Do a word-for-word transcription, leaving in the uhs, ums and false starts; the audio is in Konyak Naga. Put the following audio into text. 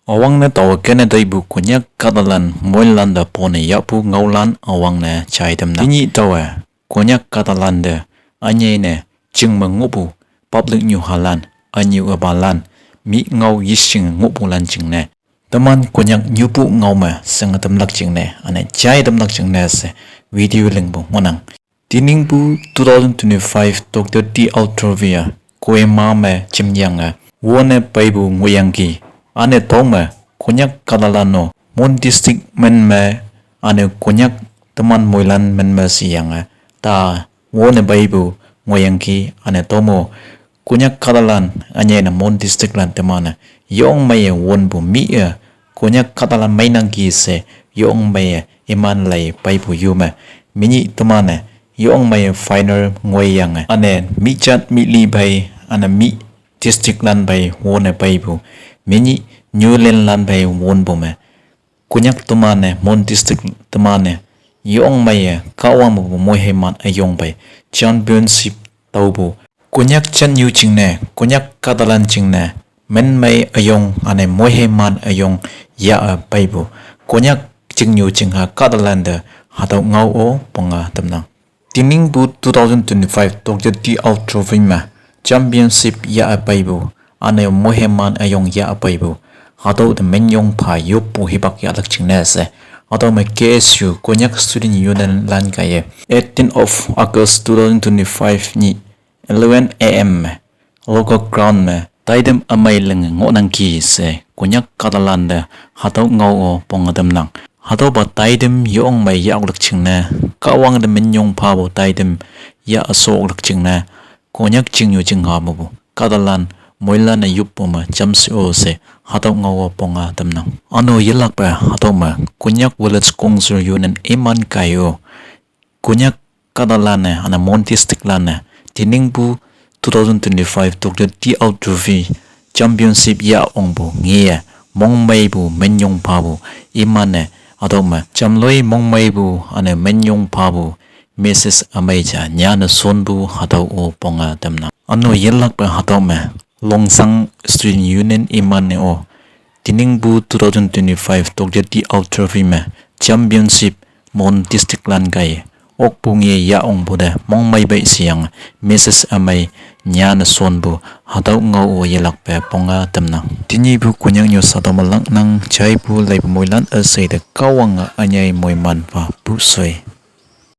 Üwangne taowe kene taipu Konyak kahtalan moilan te pone yahpu ngaolan üwangne jai tamnang. Tenyih taowe Konyak kahtalan te ünyei ne chingme ngohpu public nyuhalan, ünyu üpalan, mih ngao yeshing ngohpulan jingne, teman Konyak nyupu ngao me shinge tamlak jingne, üne jai tamlak jingne she video lingpu ngohnang. Teningpu two thousand twenty-five Doctor T Autrovia Kohima me jemyange wone peipu ngohyangki. Üne tüome Konyak kahtalan-o Mon District men me, üne Konyak teman moilan men me sheyange ta wone peipu ngohyangki. Üne tüome Konyak kahtalan ünyei ne Mon District lan teman-e yong meiye wonpu mih-e Konyak kahtalan meinangki she yong meiye iman lei peipu yu me, menyih teman-e yong meiye final ngoiyange, üne mih jat mih li phei, üne mih district lan phei wone peipu, menyih Newland lan phei wonpu me Konyak teman-e, Mon District teman-e yong meiye Kahwang mepu moiheiman üyong phei championship taopu, Konyak jatnyu jingne, Konyak kahtalan jingne, menmei üyong üne moiheiman üyong yah-e peipu, Konyak jingnyu jingha kahtalan te hatüo ngao-o ponge tamnang. Teningpu two thousand twenty-five Doctor T Autrovia me championship yah-e peipu, üne moiheiman üyong yah-e peipu, hatüo te minyong pha yoppu hipak yahlak jingne she, hatüo me K S U, Konyak Student Union lan kaiye eighteen of August two thousand twenty-five nyih eleven A M me local ground me taitam ümei linge ngohnangki she Konyak kahtalan te hatüo ngao-o ponge tamnang. Hatüopa taitam yong mei yahoklak jingne, Kahwang te minyong phapu taitam yah shoklak jingne, Konyak jingnyu jingha mepu kahtalan moilan-e yoppu me jamshe-o she hatüo ngao-o ponge tamnang. Üne-o yelakpe hatüo me Konyak Village Council Union iman kaiye-o Konyak kahtalan-e üne Mon District lan-e teningpu two thousand twenty-five Doctor T Autrovia championship yah ongpu ngeye mongmeipu minyong phapu iman-e hatüo me jamloi mongmeipu üne minyong phapu Missus Ümei ja nyane shonpu hatüo-o ponge tamnang. Üne-o yelakpe hatüo me Longsang Student Union iman-e-o teningpu two thousand twenty-five Doctor T Autrovia me championship Mon District lan kaiye okpu ngeye yah ongpu te mongmei pei sheyange Missus Ümei nyane shonpu hatüo ngao-o yelakpe ponge tamnang. Tenyihpu Konyak news hatüo me laknang. Jaipu leipu moilan üshei te Kahwange ünyei moiman pha pu shoi.